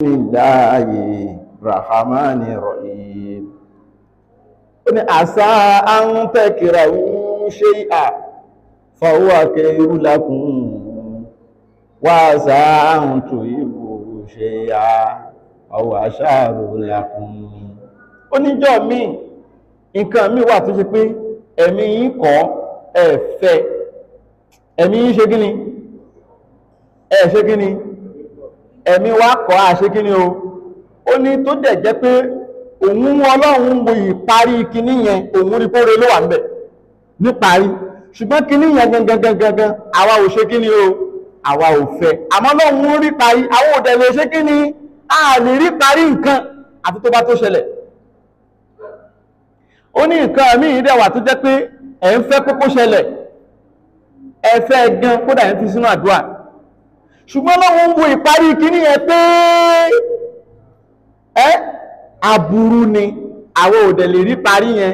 Bismillahi rahmani rahim. Ó ní àṣà an takrahu shay'an fahuwa khairun lakum wa àṣà an tuhibbu shay'an fahuwa sharrun lakum. Ó níjọ́ míì, nǹkan míì wà tó ṣe pé ẹ̀mí yín kọ́ ẹ fẹ́, ẹ̀mí yín ṣe kíni, ẹ ṣe kíni, ẹ̀mí wa kọ́ àṣẹ kíni o. Ó ní tó dẹ̀ jẹ́ pé òun Ọlọ́run wo ìparí kíní yẹn, òun rí kóre ló wà ń bẹ̀ níparí, ṣùgbọ́n kíní yẹn gangan gangan àwa ò ṣe kíni o, àwa ò fẹ́, àmọ́ Ọlọ́run rí parí, àwọn ò dẹ̀ lè ṣe kíni, a lè rí parí nǹkan àti tó bá tó ṣẹlẹ̀. Ó ní nǹkan míì dẹ̀ wà tó jẹ́ pé ẹ̀ ń fẹ́ kókó ṣẹlẹ̀, ẹ fẹ́ gan kódà ẹ̀ ń fi sínú àdúrà, ṣùgbọ́n Ọlọ́run wo ìparí kíní yẹn pé ẹ aburú ni, àwọn ò dẹ̀ lè rí parí yẹn,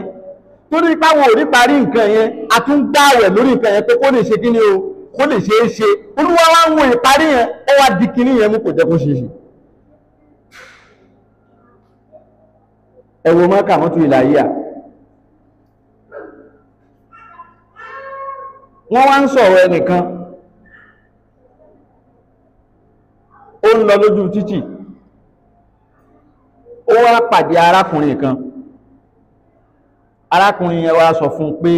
torí páwọn ò rí parí nǹkan yẹn, a tún gbààwẹ̀ lórí nǹkan yẹn pé kó lè ṣe kíní o, kó lè ṣe é ṣe. Olúwa wá ń wo ìparí yẹn, ó wá di kíní yẹn mú, kò jẹ́ kó ṣe é ṣe. Ẹ wo mọ́kà mọ́tò ìlàyé à, wọ́n wá ń sọ̀rọ̀ ẹnìkan, ó ń lọ lójú títì, ó wá pàdé arákùnrin kan. Arákùnrin yẹn wá sọ fún un pé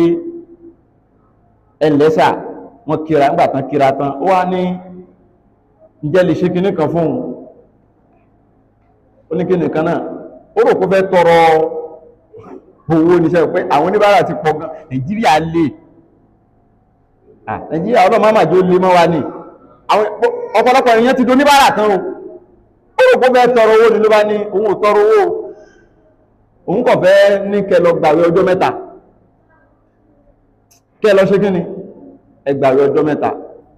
ẹlẹ́sà, wọ́n kíra, nígbà tán kíra tán, ó wá ní ǹjẹ́ lè ṣe kinní kan fún òun? Ó ní kinní kan náà, ó rò kó fẹ́ tọrọ owó níṣẹ́ pé àwọn oníbàárà ti pọ̀ gan, Nàìjíríà lè, Nàìjíríà ọlọ́mọ àmàjò lè mọ́ wa ní, àwọn ọ̀pọ̀lọpọ̀ èèyàn ti doníbàárà tán o. Ó rò kó fẹ́ tọrọ owó ni, ló bá ní òun ò tọrọ owó, òun kàn fẹ́ ní kẹ́ lọ gbàwẹ̀ ọjọ́ mẹ́ta, kẹ́ lọ ṣe kíni, ẹ gbàwẹ̀ ọjọ́ mẹ́ta,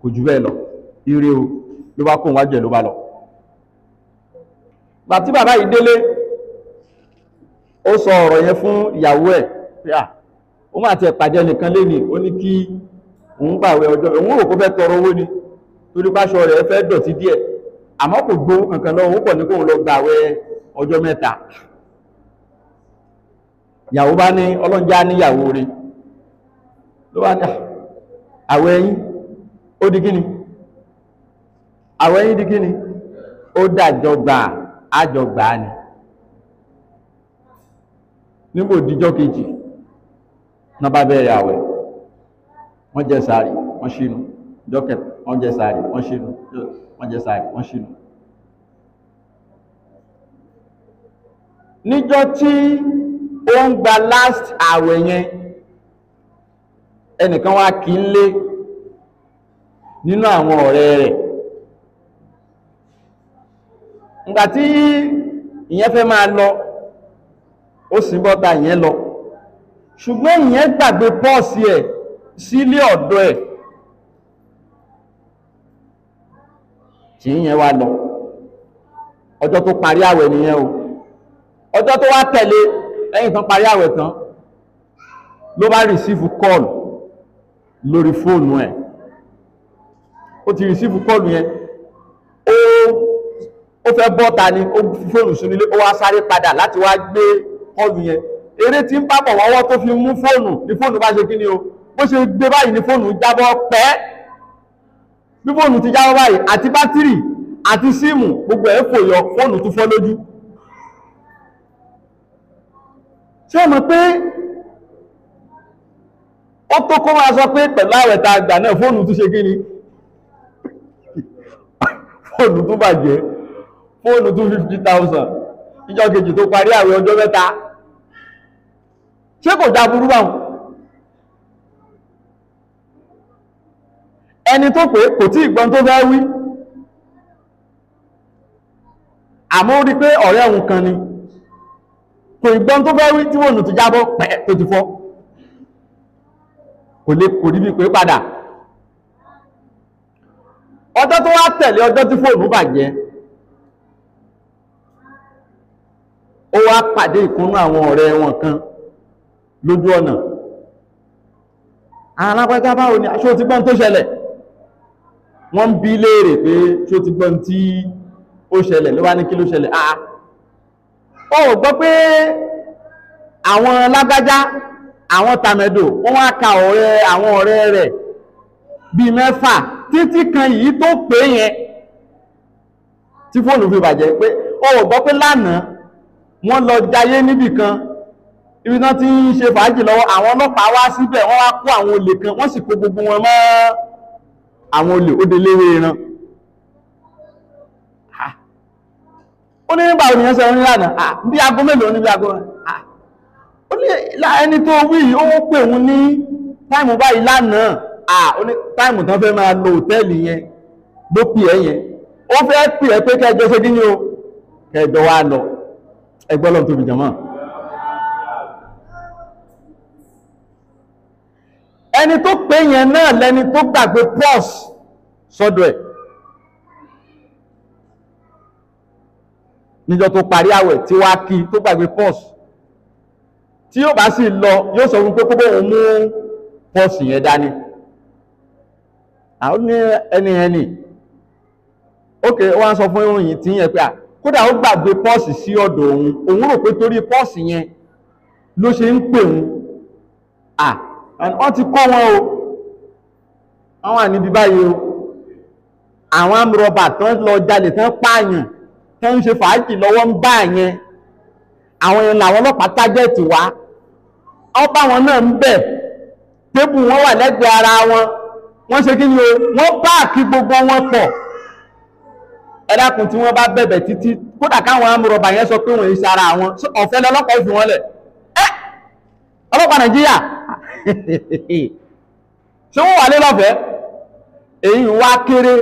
kò jù bẹ́ẹ̀ lọ, ire o. Ló bá kó wájú ẹ̀ ló bá lọ. Bàtí bàbá yìí délé, ó sọ ọ̀rọ̀ yẹn fún ìyàwó ẹ̀ pé à, òun àti ẹ̀pàdé ẹnìkan lénìí, ó ní kí òun gbàwẹ̀ ọjọ́, òun rò kó fẹ́ tọrọ owó ni, torí páṣọ rẹ̀ fẹ́ dọ̀tí díẹ̀, àmọ́ kò gbowó kankan lọ́wọ́, òun kàn ní kóun lọ gbàwẹ̀ ọjọ́ mẹ́ta. Ìyàwó bá ní ọlọ́njá níyàwó rẹ̀, ló bá ní àwẹ̀ yín ó di kíni, àwẹ̀ yín di kíni, ó dàjọgbà, àjọgbà ni. Nígbò díjọ́ kejì náà bá bẹ̀rẹ̀ àwẹ̀, wọ́n jẹ sàárì, wọ́n ṣínu, jọ́kẹ̀ wọ́n jẹ sàárì, wọ́n ṣínu, wọ́n jẹ sàárì, wọ́n ṣínu. Níjọ́ tí ó ń gba last àwẹ̀ yẹn, ẹnìkan wá kí ń lé nínú àwọn ọ̀rẹ́ rẹ̀. Ìgbà tí ìyẹn fẹ́ máa lọ, ó sì bọ́ta ìyẹn lọ, ṣùgbọ́n ìyẹn gbàgbé pọ́ọ̀sì ẹ̀ sílé ọ̀dọ̀ ẹ̀, tí ìyẹn wá lọ. Ọjọ́ tó parí àwẹ̀ nìyẹn o. Ọjọ́ tó wá tẹ̀lé lẹ́yìn tán parí àwẹ̀ tán, ló bá rìsífù kọ́ọ̀lù lórí fóònù ẹ̀. Ó ti rìsífù kọ́ọ̀lù yẹn, ó fẹ́ bọ́ta ni, ó fi fóònù sínú ilé, ó wá sáré padà láti wá gbé kọ́ọ̀lù yẹn. Eré tí ń bábọ̀ wọ́wọ́ tó fi mú fóònù ní fóònù bá ṣe kí ni o, bó ṣe gbé báyìí ní fóònù jábọ́ pẹ́. Bí fóònù ti jábọ́ báyìí, àti bátìrì àti síìmù gbogbo ẹ̀ fò yọ, fóònù tún fọ́ lójú. Ṣé o mọ̀ pé ó tó kó máa sọ pé pẹ̀lú àwẹ̀ tá a gbà náà fóònù tún ṣe kí ni, fóònù tún bàjẹ́, fóònù tún 50,000 ìjọ kejì tó parí àwẹ̀ ọjọ́ mẹ́ta. Ṣé kò dá burú báwọn? Ẹni tó pé kò tí ìgbọ́n tó fẹ́ wí, àmọ́ ó rí pé ọ̀rẹ́ òun kan ni, kò ìgbọ́n tó fẹ́ wí tí wọ́n ti jábọ́ pẹ́ tó ti fọ́, kò lè kò rí bí pé padà. Ọjọ́ tó wá tẹ̀lé ọjọ́ tí fóònù bàjẹ́, ó wá pàdé ìkúnnú àwọn ọ̀rẹ́ wọn kan lójú ọ̀nà. Alápẹ́ká báwo ni, aṣó ti gbọ́n tó ṣẹlẹ̀? Wọ́n ń bi léèrè pé ṣó ti gbọ́n tí Ó ṣẹlẹ̀. Ló bá ní kí ló ṣẹlẹ̀? Ah, ó gbọ́ pé àwọn lágbájá, àwọn tàmẹ̀dò, wọ́n wá ka ọ̀rẹ́ àwọn ọ̀rẹ́ rẹ̀ bíi 6 títí kan yìí tó pé yẹn tí fóònù fi bàjẹ́. Pé ó gbọ́ pé lánàá wọ́n lọ jayé níbì kan, ibi tán ti ń ṣe fàájì lọ́wọ́, àwọn ọlọ́pàá wá síbẹ̀, wọ́n wá kó àwọn olè kan, wọ́n sì kó gbogbo wọn mọ́ àwọn olè, ó deléwé ìran. Ó ní nígbà ònìyàn sọ ní lánàá, bí aago mélòó ní bí aago? Ó ní ẹni tó wí ó pè òun ní táìmù báyìí lánàá. Ó ní táìmù tán fẹ́ máa lo hòtẹ́ẹ̀lì yẹn ló pè ẹ́ yẹn, ó fẹ́ pè ẹ́ pé kẹjọ ṣe kí ni o, kẹjọ wá lọ. Ẹgbẹ́ Ọlọ́run tóbi jàmọ́. Ẹni tó pè yẹn náà lẹni tó gbàgbé pọ́s sọ́dọ̀ ẹ̀ níjọ́ tó parí àwẹ̀ tí wá kí tó gbàgbé pọ́s, tí yóò bá sì lọ yóò sọ fún pé kó bóun mú pọ́s yẹn dání. Àwọn ní ẹni ẹni ok, wọ́n sọ fún ìròyìn tí yẹn pé à kódà ó gbàgbé pọ́ọ̀sì sí ọ̀dọ̀ òun, òun rò pé torí pọ́ọ̀sì yẹn ló ṣe ń pè òun. À wọ́n ti kọ́ wọn o, wọ́n wà níbi báyìí o, àwọn amúrọ̀bà tán lọ jalè tán pààyàn tán ń ṣe fàájì lọ́wọ́ ń bá yẹn, àwọn yẹn làwọn ọlọ́pàá tágẹ́ẹ̀tì wá, wọ́n bá wọn náà ń bẹ̀, tébù wọn wà lẹ́gbẹ̀ẹ́ ara wọn, wọ́n ṣe kí ni o, wọ́n páàkì gbogbo wọn pọ̀. Ẹ dákun, tí wọ́n bá bẹ̀bẹ̀ títí, kódà káwọn amúrọ̀bà yẹn sọ pé wọ́n yìí sára àwọn, ọ̀fẹ́ lọ́lọ́pàá ó fi wọ́n lẹ̀. Ẹ́ ọlọ́pàá Nàìjíríà ṣé wọ́n wà lé lọ́fẹ̀ẹ́? Èyí wá kéré.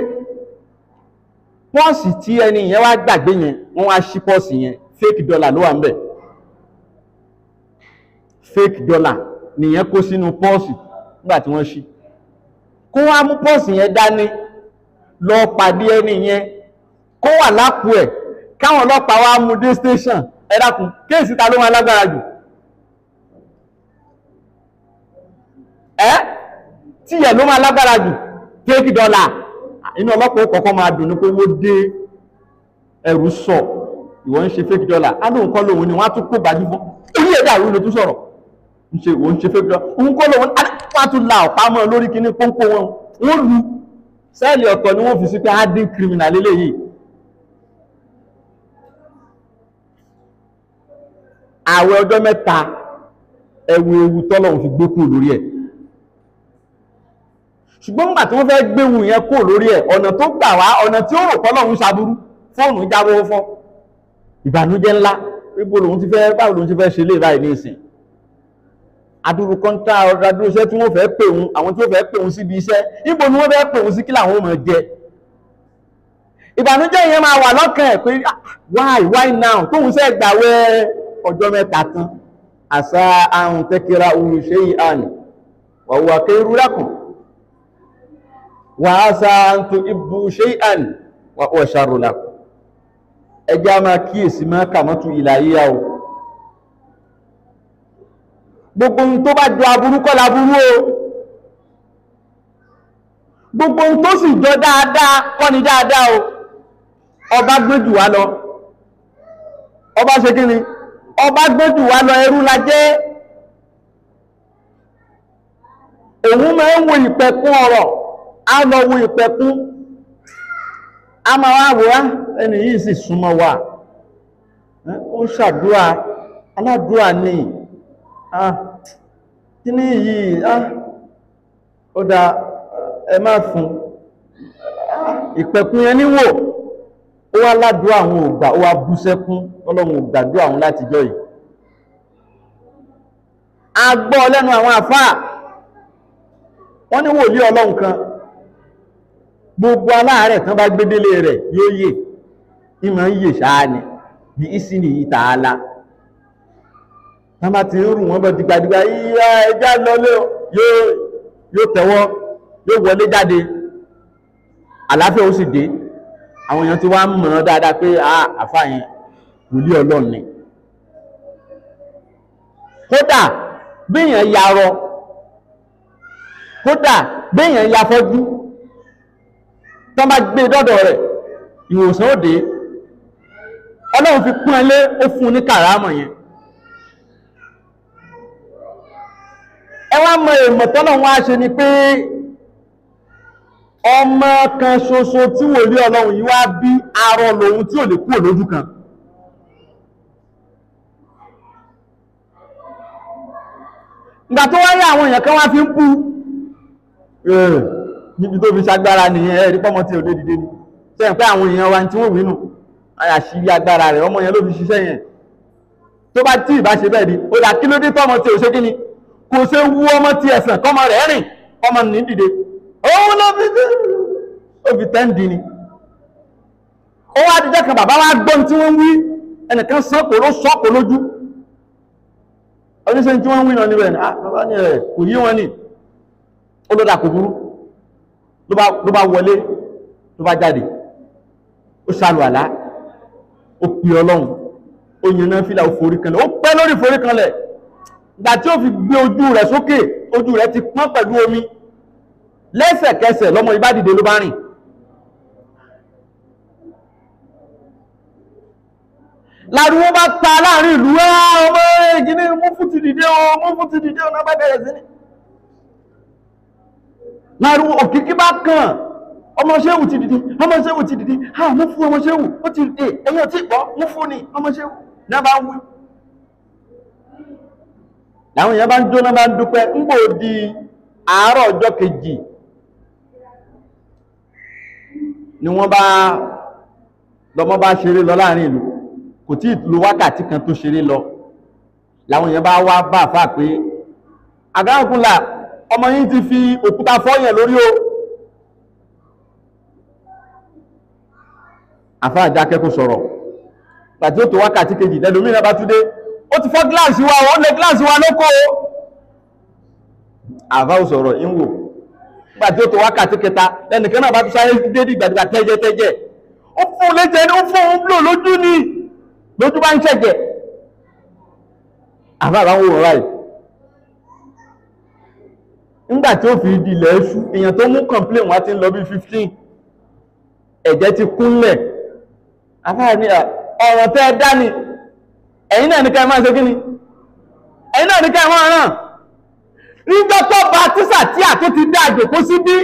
Pọ́ọ̀sì tí ẹni yẹn wá gbàgbé yẹn, wọ́n wá ṣí pọ́ọ̀sì yẹn, fake dollar ló wà ń bẹ̀. Fake dollar nìyẹn kó sínú pọ́ọ̀sì nígbà tí wọ́n ṣí. Kó wá mú pọ́ọ̀sì yẹn dání lọ pàdé ẹni yẹn, kó wà lápò ẹ̀, káwọn ọlọ́pàá wá mú dé station. Ẹ dákun, kéèsì ta ló máa lágbára jù? Ẹ́ tí yẹ ló máa lágbára jù, fake dollar. Inú ọlọ́pàá kọ̀ọ̀kan máa dùn ní pé wó dé, ẹrù sọ, ìwọ ń ṣe fake dollar. Á lóun kọ́ lóun ni wọ́n á tún kó gbájú fún orí ẹ̀dá àwọn olùtún sọ̀rọ̀ ń ṣe òun ṣe fake dollar, òun kọ́ lóun, wọ́n á tún la ọ̀pá mọ́ lórí kíní pọ́npọ́n wọn, wọ́n lu sẹ́ẹ̀lì ọ̀tọ̀ ni wọ́n fi sí pé hardened criminal lélẹ́yìí. Àwẹ̀ ọjọ́ mẹ́ta, ẹwu ewu tọ́lọ́run fi gbé kúrò lórí ẹ̀. Ṣùgbọ́n nígbà tí wọ́n fẹ́ gbéwu yẹn kúrò lórí ẹ̀, ọ̀nà tó gbà wá, ọ̀nà tí ó rò pọ́lọ́run ṣaburú, fóònù jábọ́ fọ́, ìbànújẹ́ ńlá, ibo lòun ti fẹ́, báwo lòun ti fẹ́ ṣe lè báyìí ní ìsìn. Adúrú kọ́ńtà, adúrú iṣẹ́ tí wọ́n fẹ́ pè òun, àwọn tí wọ́n fẹ́ pè òun síbi iṣẹ́, ibo ni wọ́n fẹ́ pè òun sí, kí làwọn ò mọ̀ jẹ. Ìbànújẹ́ yẹn máa wà lọ́kàn ẹ̀ pé why now, tóun ṣe gbàwẹ̀ ọjọ́ mẹ́ta tán. Àṣà àrùn tẹ́kẹ́ra ohun ṣe yìí àná wàhùwà kẹrù lákùn wà á sa àǹtò ibù ṣe yìí àná wà ṣàrò lákùn. Ẹjẹ́ a máa kíyèsí máa kà mọ́tò ìlà yíyá o. Gbogbo ohun tó bá jọ aburú kọ́ laburú o, gbogbo ohun tó sì jọ dáadáa kọ́ ni dáadáa o. Ọba gbé jù wá lọ, ọba ṣe kí ni, ọba gbójú wá lọ, ẹrú la jẹ́. Òun máa ń wo ìpẹ̀kun ọ̀rọ̀, á lọ wo ìpẹ̀kun, a máa wá wò á, ẹni yìí sì súnmọ́ wa, ó ń ṣàdúrà, aládùúrà ni, kí ní yìí, ó dá ẹ má fún ìpẹ̀kun yẹn níwò. Ó wá ládùúrà àwọn ògbà, ó wá bú sẹ́kún, Ọlọ́run ò gbàdúrà àwọn látijọ́ yìí. A gbọ́ lẹ́nu àwọn àfáà, wọ́n ní wòlíì Ọlọ́run kan, gbogbo aláàárẹ̀ tán bá gbé délé rẹ̀ yóò yè, ìmọ̀ ń yè ṣáá ni, bí ìsìnì yìí tààlà. Tán bá ti ń rù wọ́n bọ̀ dìgbàdìgbà, ìyá ẹja lọlé yóò tẹ̀wọ́, yóò wọlé jáde, àlàáfíà ó sì dé. Àwọn èèyàn ti wá mọ̀ ọ́n dáadáa pé àfáà yẹn wòlíì Ọlọ́run ni. Kódà béèyàn yarọ, kódà béèyàn yafọ́jú, tán bá gbé dọ́dọ̀ rẹ̀, ìwòsàn ó dé. Ọlọ́run fi pọ́n lé, ó fún un ní kàrámọ̀ yẹn. Ẹ wá mọ èèmọ̀ tọ́lọ́run wá ṣe ni pé ọmọ kan ṣoṣo tí wòlíì Ọlọ́run yìí wá bí arọ lòun tí ò lè kúrò lójú kan. Ìgbà tó wáyé àwọn èèyàn kan wá fi ń bú níbi tó fi ṣagbára nìyẹn, ẹ̀rí pọ́mọ tí ò lè dìde ni. Sẹ́yìn pé àwọn èèyàn wa tí wọ́n wí nù, àṣírí agbára rẹ̀ ọmọ yẹn ló fi ṣiṣẹ́ yẹn. Tó bá tí ìbá ṣe bẹ́ẹ̀ ni, ó dà kí ló dé tọ́mọ tí ò ṣe kí ni? Kò ṣe wú ọmọ tí ẹ̀sán kọ́mọ rẹ̀ rìn, ọmọ ní dìde. Òun ló fi ó fi tẹ́ǹdì ni. Ó wá dijọ́ kan bàbá wa gbọ́n tí wọ́n ń wí, ẹnìkan sọ́kò ló sọ́kò lójú. Oníṣẹ́ tí wọ́n ń wí náà níbẹ̀ ni, bàbá ní ẹ̀ kò yí wọn ni. Ó ló dà kò burú. Ló bá wọlé, ló bá jáde. Ó ṣàlù àlá, ó pè Ọlọ́run, ó yan náfìlà, ó forí kanlẹ̀, ó pẹ́ lórí forí kanlẹ̀. Ìgbà tí ó fi gbé ojú rẹ̀ sókè, ojú rẹ̀ ti pọ́n pẹ̀lú omi. Lẹ́sẹ̀kẹsẹ̀ lọ́mọ ibá dìde ló bá rìn. Láriwo bá ta láàrin ìlú, ọmọ ìgíní mú fún ti dìde o, mú fún ti dìde o, náà bá bẹ̀rẹ̀ sí ní. Láriwo òkìkí bá kàn, ọmọ ṣéwù ti dìde, ọmọ ṣéwù ti dìde, ha mú fún ọmọ ṣéwù, ó ti dìde, ẹ̀yin ò tí gbọ́, mú fún ni ọmọ ṣéwù, náà bá wí. Làwọn èèyàn bá ń jóná bá ń dúpẹ́, ń gbò di àárọ̀ ọjọ́ kejì ni wọ́n bá lọ́mọ bá ṣeré lọ láàrin ìlú. Kò tí ì lo wákàtí kan tó ṣeré lọ làwọn èèyàn bá wá bá àfáà pé àgáhùnkúnlà ọmọ yín ti fi òkúta fọ́yàn lórí o. Àfáà dákẹ́ kó sọ̀rọ̀. Pàtí ó tó wákàtí kejì lẹ́lòmíràn bá tún dé, ó ti fọ́ gíláàsì wa, ó lé gíláàsì wa lóko o. Àfáà ò sọ̀rọ̀ ń wò. Pàtí ó tó wákàtí kẹta lẹ́nìkan náà bá tún sáré dé dìgbàdìgbà tẹ́jẹ́tẹ́jẹ́, ó fún un léjẹ ní ó fún un lò lójú ni, lójú bá ń ṣẹ̀jẹ̀. Àfáà bá ń wò ráì. Nígbà tí ó fi di ilẹ̀ ẹṣú, èèyàn tó mú complain wá ti ń lọ bí 15, ẹ̀jẹ̀ ti kúnlẹ̀. Àfáà ní ọ̀rọ̀ tẹ́ ẹ dá ni, ẹ̀yin náà ní ká ẹ máa ṣe kí ni, ẹ̀yin náà ní ká ẹ máa ràn. Níjọ́ tó bá tísà tí a tó ti dá àjòkó sí bí,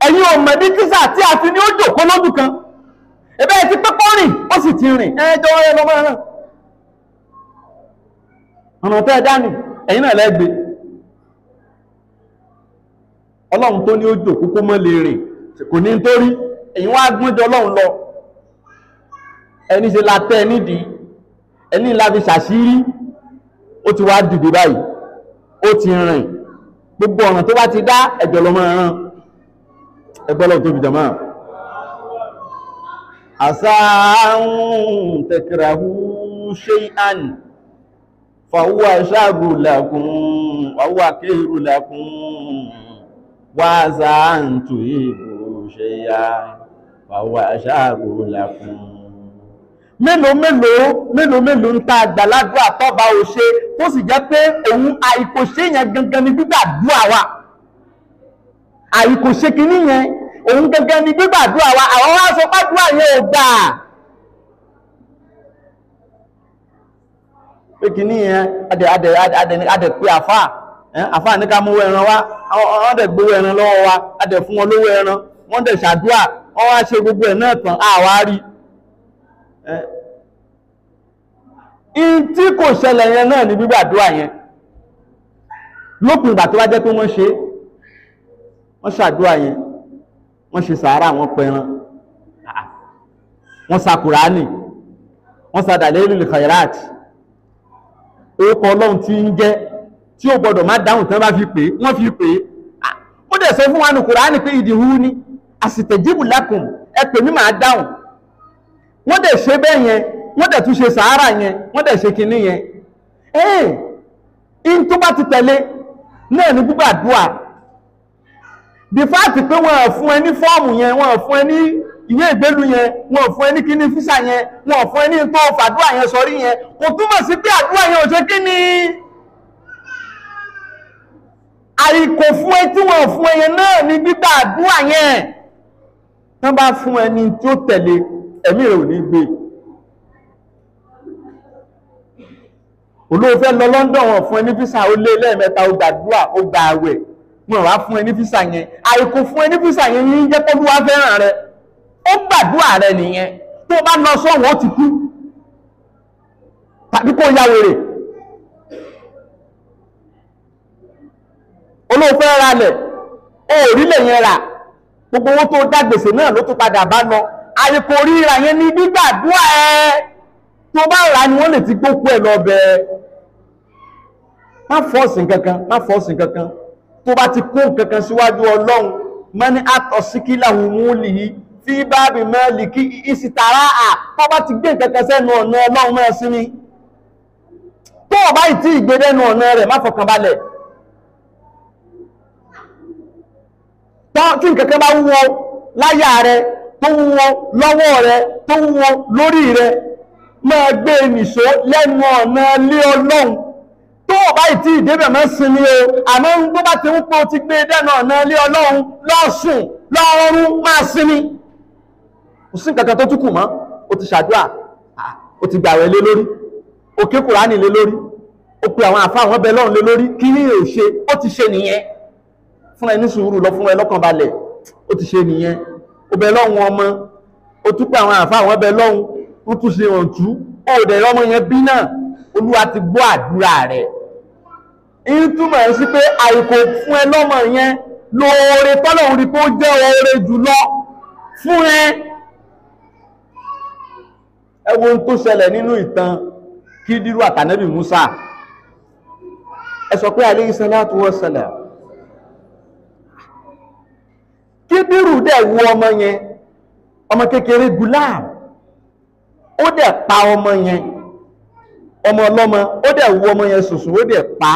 ẹ̀yin ò mọ̀ bí tísà tí a ti ní ó jòkó lójú kan. Ẹ̀bẹ́ ẹ ti pẹ́pọ́ rìn, ó sì ti rìn, ẹ jọ ẹ lọ máa ràn. Ọ̀nà tẹ́ ẹ dá ni, ẹ̀yin náà lẹ́gbẹ̀ẹ́. Ọlọ́run tó ní ó jòkó kó mọ́ lè rìn, kò ní nítorí, ẹ̀yin wá gbọ́njọ Ọlọ́run lọ. Ẹni ṣe la tẹ́ nídìí, ẹni la fi ṣàṣírí, ó ti wá dìde báyìí, ó ti rìn. Gbogbo ọ̀nà tó bá ti dá ẹ̀jọ̀ lọ máa rán. Ẹgbẹ́ Ọlọ́run tó fi jàmáà. Àṣà ń tẹ̀kìràhú shay'an fahuwa sharrun lakum wa huwa khairun lakum wa asa an tuhibbu shay'an fahuwa sharrun lakum. Mélòó mélòó mélòó mélòó ń ta àgbàládùá tọ́ba ò ṣe tó sì jẹ́ pé òun àìkòṣe yẹn gangan ni gbígbàdúrà wa. Àìkòṣe kìíní yẹn òun gangan ni gbígbàdúrà wa, àwọn wá sọ pàdúrà yẹn ò gbà. Pé kìíní yẹn adẹ̀ pé àfáà, àfáà ní ká mú owó ẹran wá, wọ́n dẹ̀ gbowó ẹran lọ́wọ́ wa, adẹ̀ fún wọn lówó ẹran, wọ́n dẹ̀ ṣàdúrà, wọ́n wá ṣe gbogbo ẹ̀ náà tán, àwa rí. In tí kò ṣẹlẹ̀ yẹn náà ni gbígbàdúrà yẹn. Lópin ìgbà tó bá jẹ́ pé wọ́n ṣe, wọ́n ṣàdúrà yẹn, wọ́n ṣe sàárà, wọ́n pẹran, wọ́n sa Kùránì, wọ́n sa dàlẹ́lù khairat, orúkọ Ọlọ́run tí ń jẹ́ tí ó gbọ́dọ̀ má dáhùn tí wọ́n bá fi pè é, wọ́n fi pè é. Ó dẹ̀ sọ fún wa ní Kùránì pé ìdìhú ni àsìtẹ̀jíbù lakum, ẹ pè mí màá dáhùn. Wọ́n dẹ̀ ṣe bẹ́ẹ̀ yẹn, wọ́n dẹ̀ tún ṣe sàárà yẹn, wọ́n dẹ̀ ṣe kinní yẹn. In tó bá ti tẹ̀lé náà ní gbígbàdúrà. The fact pé wọ́n fún ẹ ní fọ́ọ̀mù yẹn, wọ́n fún ẹ ní ìwé ìgbélú yẹn, wọ́n fún ẹ ní kíní físà yẹn, wọ́n fún ẹ ní tó fàdúrà yẹn sọrí yẹn, kò túmọ̀ sí pé àdúrà yẹn ò ṣe kíní. Àìkò fún ẹ tí wọ́n fún ẹ yẹn náà ní gbígbàdúrà yẹn. Tán bá fún ẹ ní tí ó tẹ̀lé, Ẹ̀mí rẹ̀ ò ní gbé. Olóò fẹ́ lọ London, wọn fún ẹ ní físà, ó lé lẹ́ẹ̀mẹ́ta, ó gbàdúrà, ó gba àwẹ̀, wọn wá fún ẹ ní físà yẹn. Àìkò fún ẹ ní físà yẹn ní jẹ́ kó Olúwa fẹ́ràn rẹ, ó gbàdúrà rẹ nìyẹn. Tó bá lọ sọ́wọ́n ó ti kú tàbí kó ya wèrè. Olóò fẹ́ ra lẹ̀, ó rí lẹ̀ yẹn rà, gbogbo owó tó dá gbèsè náà ló tún padà bá lọ. Àìkò ríra yẹn ní gbígbàdúrà ẹ, tó bá rà ni wọ́n lè ti gbókú ẹ̀ lọ bẹ́ẹ̀. Má fọ́ọ̀sì kankan, má fọ́ọ̀sì kankan. Tó bá ti kó nkankan síwájú Ọlọ́run, mọ́ ní àtọ̀síkílà hùmúlì yìí tí báàbì mẹ́lì kí ìsìtàrà à, tó bá ti gbé nkankan sẹ́nu ọ̀nà Ọlọ́run náà sí ni. Tó o bá ti ìgbé dẹ́nu ọ̀nà rẹ̀, má fọkàn balẹ̀. Tí nkankan bá wúwo láyà rẹ, tó wúwo lọ́wọ́ rẹ, tó wúwo lórí rẹ, máa gbé nìṣó lẹ́nu ọ̀nà ilé Ọlọ́run. Tó o bá ìtí ìdébẹ̀ máa sinmi o, àmọ́ ń tó bá ti ń pé o ti gbé dẹ́nu ọ̀nà ilé Ọlọ́run, lọ́sùn lọ́rùn máa sinmi. Kò sí nǹkan kan tó túkù mọ́. O ti ṣàdúrà, o ti gbàwẹ̀ lé lórí, o ké Kùránì lé lórí, o pe àwọn àfáà wọn bẹ lọ́run lé lórí, kí ni ò ṣe? Ó ti ṣe nìyẹn. Fún ẹ ní sùúrù lọ, fún ẹ lọ́kàn balẹ̀, ó ti ṣe nìyẹn. O bẹ lọ́run ọmọ, o tún pe àwọn àfáà wọn bẹ lọ́run, wọ́n tún ṣe hàn tú, ó dẹ̀ ọmọ yẹn bí náà. Olúwa ti gbọ́ àdúrà rẹ̀. Ń túmọ̀ sí pé àìkò fún ẹ lọ́mọ yẹn lóore tọ́lọ́run rí pé ó jẹ́ oore jùlọ fún ẹ. Ẹ wo ohun tó ṣẹlẹ̀ nínú ìtàn Kídírù àtànẹ́bì Musa. Ẹ sọ pé alayhi salatu wa salam. Kídírù dẹ̀ wo ọmọ yẹn, ọmọ kékeré gulam, ó dẹ̀ pa ọmọ yẹn, ọmọ ọlọ́mọ, ó dẹ̀ wo ọmọ yẹn sùsùn, ó dẹ̀ pa.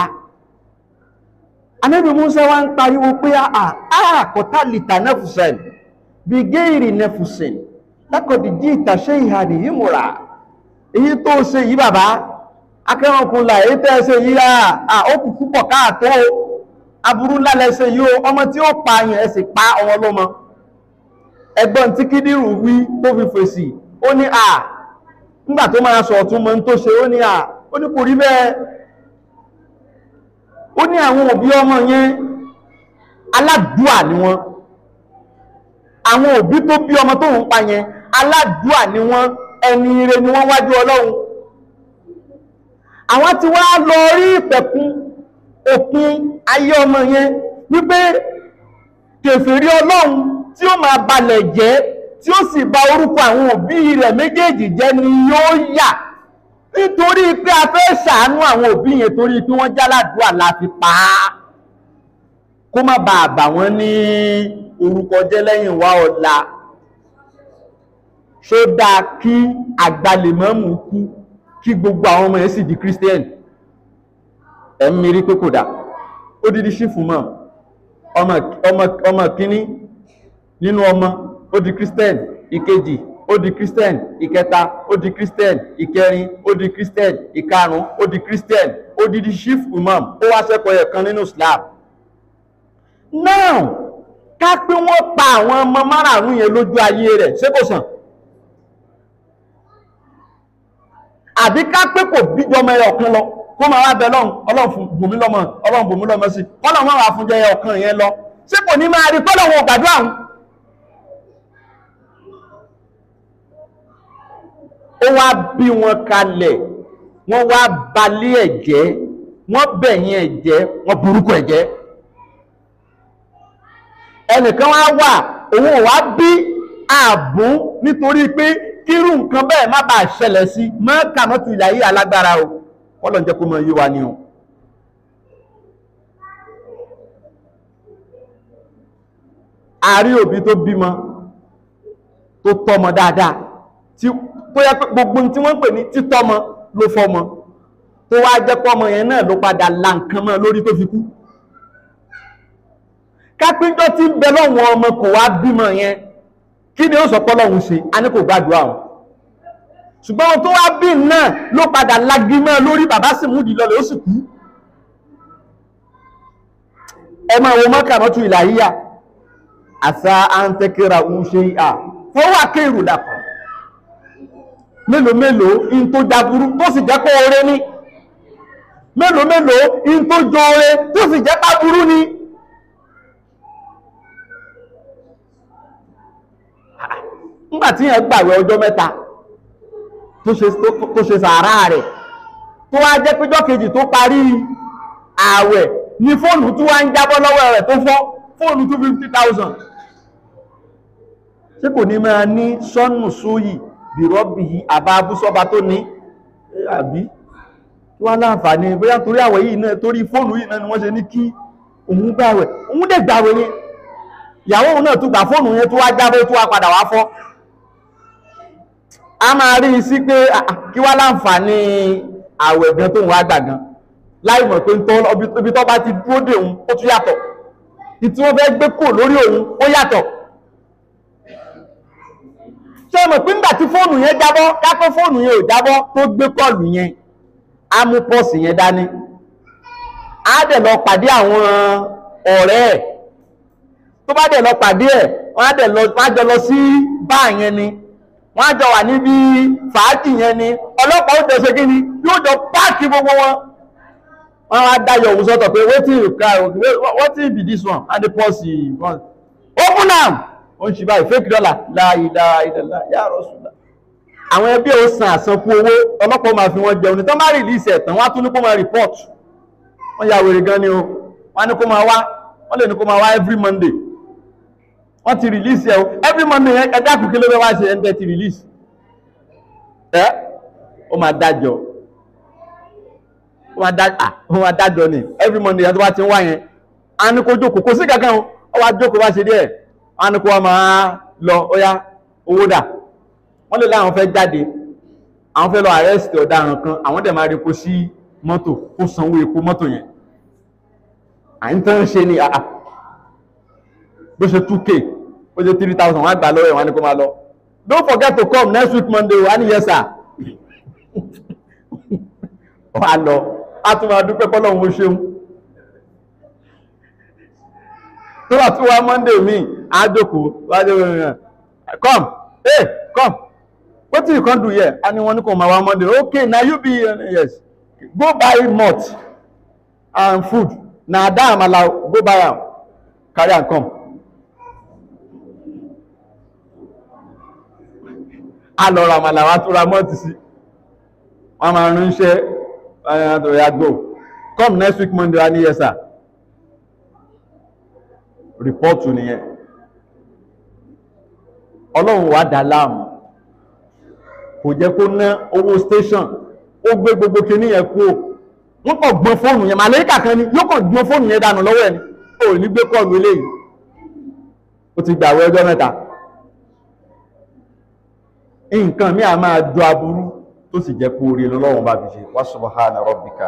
Ànábì Musa wá ń pariwo pé àà kọ̀tàlìtà nẹ́fùsẹ̀n bí géèrè nẹ́fùsẹ̀n lákọ̀dì jí ìtàṣẹ́ ìhàdì yìí múra. Èyí tó ṣe yìí bàbá akẹ́rànkùnlà, èyí tẹ́ ṣe yìí à ó kù púpọ̀ káàtó, aburú ńlá lẹ ṣe yìí o, ọmọ tí ó pa yẹn ẹ sì pa ọmọ ọlọ́mọ. Ẹgbọ́n tí Kídírù wí tó fi fèsì, ó ní à nígbà tó máa sọ ọ̀tún mọ́ tó ṣe, ó ní à ó ní kò rí bẹ́ẹ̀. Ó ní àwọn òbí ọmọ yẹn aládùà ni wọ́n. Àwọn òbí tó bí ọmọ tó ń pa yẹn aládùà ni wọ́n, ẹni ire ni wọ́n wájú Ọlọ́run. Àwọn tí wá lọ rí ìpẹ̀kun òpin ayé ọmọ yẹn wípé kèfèrí Ọlọ́run tí ó máa balẹ̀ jẹ́, tí ó sì bà orúkọ àwọn òbí rẹ̀ méjèèjì jẹ́ ni yóò yà. Nítorí pé a fẹ́ ṣàánú àwọn òbí yẹn, torí pé wọ́n jáládùá la fi pa á, kó má bàa bà wọ́n ní orúkọ jẹ́ lẹ́yìn wá ọ̀la. Ṣó dáa kí àgbàlẹ̀mọ́mù kú kí gbogbo àwọn ọmọ yẹn sì di Christian? Ẹ̀ ń mirí pé kò dáa. Ó dídí sífù mọ́ ọmọ kínní nínú ọmọ, ó di Christian, ìkejì ó di Christian, ìkẹta ó di Christian, ìkẹrin ó di Christian, ìkarùn ó di Christian, ó di chief imam, ó wá sẹ́kọ̀ọ́ yẹn kan nínú Islam. Now ká pé wọ́n pa àwọn ọmọ márààrún yẹn lójú ayé rẹ̀, ṣé kò sàn? Àbí ká pé kò bíjọ ọmọ ẹyọ kan lọ, kó máa wá bẹ lọ́hùn, Ọlọ́run fún bùnmí lọ́mọ, Ọlọ́run bùnmí lọ́mọ sí, kọ́lọ́run máa wà fún jẹ ẹyọ kan yẹn lọ, ṣé kò ní máa rí kọ́lọ́run ò gbàdúrà òun? Ó wá bí wọn kalẹ̀, wọ́n wá balẹ̀ ẹ̀jẹ̀, wọ́n bẹ̀yìn ẹ̀jẹ̀, wọ́n burúkú ẹ̀jẹ̀. Ẹnìkan wá wà, òun ò wá bí ààbùn nítorí pé kírú nǹkan bẹ́ẹ̀ má bàa ṣẹlẹ̀ sí mọ́ kàmọ́tù ìlà yìí alágbára o, kọ́lọ̀ ń jẹ́ kó mọ yé wa ni o. Àárí òbí tó bímọ tó tọ́mọ dáadáa, tí tó yẹ pé gbogbo tí wọ́n ń pè ní títọ́mọ ló fọ́mọ, tó wá jẹ́ pọ́mọ yẹn náà ló padà la nǹkan mọ́ lórí tó fi kú. Kápẹ́ńjọ́ tí ń bẹ lọ́wọ́ ọmọ kò wá bímọ yẹn, kí ni ó sọ pọ́lọ́hún ṣe? A ní kò gbàdúrà o. Ṣùgbọ́n ohun tó wá bí náà ló padà lagi mọ́ lórí, bàbá sì mú ìdílọ́lẹ̀ ó sì kú. Ẹ máa wo mọ́kànlọ́tù ìlàhíyà, àṣà àǹtẹ̀kẹ́ra ń ṣe à fọwọ́ akéèrò dàpọ̀. Mélòó mélòó in tó jaburú tó sì jẹ́ pé oore ní. Mélòó mélòó in tó jọ oore tó sì jẹ́ pàburú ní. Nígbà tí yẹn gbàwẹ̀ ọjọ́ mẹ́ta tó ṣe sàárà rẹ̀, tó wá jẹ́ péjọ́ kejì tó parí ààwẹ̀ ní fóònù tó wá ń jábọ́ lọ́wọ́ rẹ̀ tó fọ́ fóònù 250,000. Ṣé kò ní máa ní sọ́nù sóyì bìrọ́bì àbá abúsọ́ba tó ní àbí tí wọ́n láǹfààní bóyá torí àwẹ̀ yìí náà, torí fóònù yìí náà ni wọ́n ṣe ní kí òun gbàwẹ̀, òun dẹ̀ gbàwẹ̀ yẹn, ìyàwó òun náà tún gbà, fóònù yẹn tó wá jábọ́ tó wá padà wá fọ́. A máa rí i sí pé kí wá láǹfààní àwẹ̀ gan tóun wá gbà gan, láì mọ̀ pé ibi tó bá ti dúró dè òun ó tún yàtọ̀, ìtí wọ́n fẹ́ gbé kò lórí òun ó yàtọ̀. Ṣé mọ̀ pé nígbà tí fóònù yẹn jábọ́, kápẹ́ fóònù yẹn ò jábọ́ tó gbé kọ́ọ̀lù yẹn, á mú pọ́ọ̀sì yẹn dání, á dẹ̀ lọ pàdé àwọn ọ̀rẹ́ ẹ̀. Tó bá dẹ̀ lọ pàdé ẹ̀, wọ́n á dẹ̀ lọ, wọ́n á jọ lọ sí báà yẹn ni, wọ́n á jọ wà níbi fàájì yẹn ni, ọlọ́pàá ó jọ ṣe kí ni, yóò jọ páàkì gbogbo wọn. Wọ́n á dáyọ̀ òun sọ́tọ̀ pé wetin you cry, wetin be this one, and the pọ́ọ̀sì open am, ó ń ṣe báyìí fake dollar, la ilaha illallah ya Rasulullah. Àwọn ẹbí ò san àsankú owó, ọlọ́pàá máa fi wọ́n jẹun ní tán bá release ẹ̀ tán, wọ́n á tún ní kó máa report. Wọ́n ya wèrè gan ni o, wọ́n á ní kó máa wá, wọ́n lè ní kó máa wá every Monday. Wọ́n ti release ẹ̀ o every Monday yẹn, ẹ dákun kí ló fẹ́ wá ṣe ẹ̀ ń tẹ́ ti release ẹ̀, ó máa dájọ́, ó máa dájọ́ ni every Monday yẹn tó bá ti ń wá yẹn, á ní kó jókòó, kò sí kankan o, ó wá jókòó bá ṣe díẹ̀, wọ́n á ní kó wá máa lọ, ó yá owó dà. Wọ́n lè láwọn fẹ́ jáde, àwọn fẹ́ lọ arrest ọ̀daràn kan, àwọn dẹ̀ máa repo sí mọ́tò, kó sanwó epo mọ́tò yẹn. À ń tán ṣe ni àà bó ṣe 2K, bó ṣe 3,000, wọ́n á gbà lọ́wọ́ ẹ̀, wọ́n á ní kó máa lọ. Don't forget to come next week Monday, wọ́n á ní yes sir. Wọ́n á lọ, á tún máa dúpẹ́ pọ́lọ́hún ó ṣeun. Tó bá tún wá Monday míì, á jókòó, wá jókòó, come, hey, come. Wetin you come do here? And wọ́n ní kò máa wá Monday. Okay, na you be yes. Go buy malt and food. Na that amala, go buy am. Carry am come. A lọ ra àmàlà, wá tún ra malt sí. Wọ́n máa ránṣẹ́, oya go. Come next week Monday, wá ní yes sir. Rìpọ́ọ̀tù nìyẹn. Ọlọ́run wá dà láàmú, kò jẹ́ kó ná owó station, ó gbé gbogbo kinní yẹn kú o. Wọ́n kàn gbọ́n fóònù yẹn, màlẹ́kà kan ni yóò kàn gbọ́n fóònù yẹn dànù lọ́wọ́ ẹ̀ ni, ó ní gbé kọ́ọ̀lù eléyìí. Ó ti gbàwé ọjọ́ mẹ́ta. Nǹkan mi à máa jọ aburú tó sì jẹ́ kó oore lọ́wọ́ bá fi ṣe. Wa subhana rabbika.